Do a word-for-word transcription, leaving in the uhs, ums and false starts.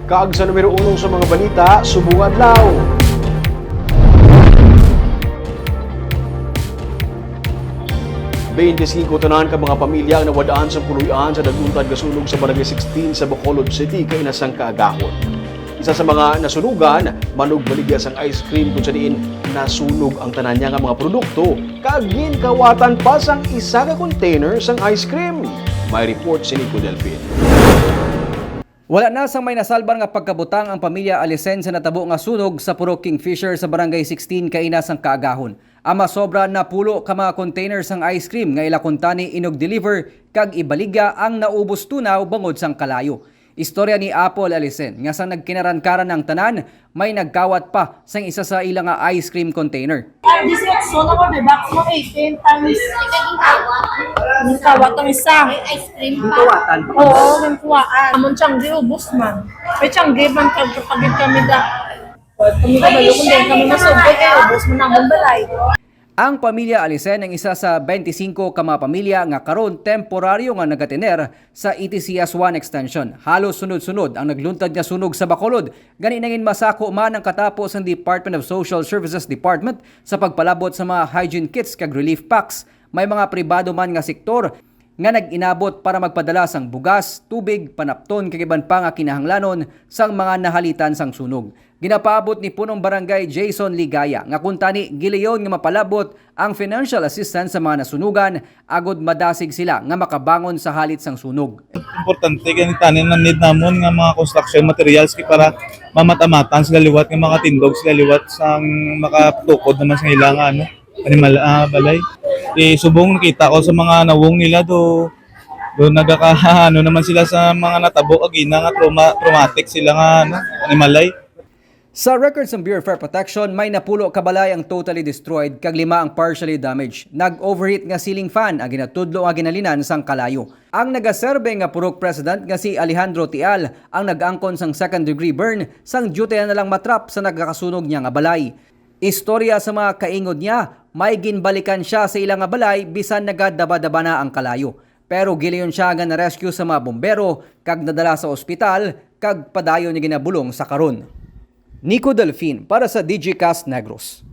Kag sa numero uno sa mga balita subong adlaw. Twenty-five tanan ka mga pamilya ang nawad-an sa puloy-an sa nagluntad nga sunog sa Barangay sixteen sa Bacolod City kaina sang kaagahon. Isa sa mga nasunugan, manugbaligya sang ice cream kung sa diin nasunog ang tanan niya nga mga produkto kag ginkawatan pa sang isa ka container sang ice cream. May report si Nico Delfin. Wala na sang may nasalbar nga pagkabutang ang pamilya Alisen sa natabo nga sunog sa Purok Kingfisher sa Barangay sixteen kaina sang kaagahon. Ang masobra napulo ka mga container sang ice cream nga ila kuntani inog-deliver kag ibaligya ang naubos tunaw bangod sang kalayo. Istorya ni Apple Alisen nga sang nagkinarankaran ang tanan, may nagkawat pa sang isa sa ila nga ice cream container. Ang dieciocho na mo, may box mo eighteen times. Ang kawat ang isa. May ice cream pa. Kawatan. Oo, ang kuwaan. Amon siyang giubos man. May siyang give man kag kapagid kami da. Kami kabalo kung di kami masugod eh, ubos mo naman balay. Ang pamilya Alisen ang isa sa twenty-five ka mga pamilya nga karon temporaryo nga nagatener sa E T C S one extension. Halos sunod-sunod ang nagluntad nga sunog sa Bacolod. Gani nangin masako man ang katapo sang Department of Social Services Department sa pagpalabot sa mga hygiene kits kag relief packs. May mga pribado man nga sektor nga nag-inabot para magpadala sang bugas, tubig, panapton kag iban pa nga kinahanglanon sang mga nahalitan sang sunog. Ginapaabot ni Punong Barangay Jason Ligaya nga kuntani gilayon nga mapalabot ang financial assistance sa mga nasunugan agod madasig sila nga makabangon sa halit sang sunog. Importante gani tanan ang need namon nga mga construction materials kay para mamat-amatan sila liwat nga makatindog sila liwat sang makatukod naman sa ila nga ano, animal ah, balay. Eh, subong nakita ko sa mga nawong nila do do nagaka ano naman sila sa mga natabo agina nga trauma, traumatic sila nga ano, animalay. Sa records sang Bureau of Fire Protection, may napulo ka balay ang totally destroyed kag lima ang partially damaged. Nag-overheat nga ceiling fan ang ginatudlo nga ginhalinan sang kalayo. Ang nagaserbe nga purok president nga si Alejandro Tial ang nag-angkon sang second degree burn sang diutya na lang matrap sa nagakasunog niya nga balay. Istorya sa mga kaingod niya, may ginbalikan siya sa ila nga balay bisan nagadaba-daba na ang kalayo. Pero gilayon siya nga na-rescue sa mga bombero kag nadala sa ospital kag padayon niya ginabulong sa karon. Nico Delfin para sa Digicast Negros.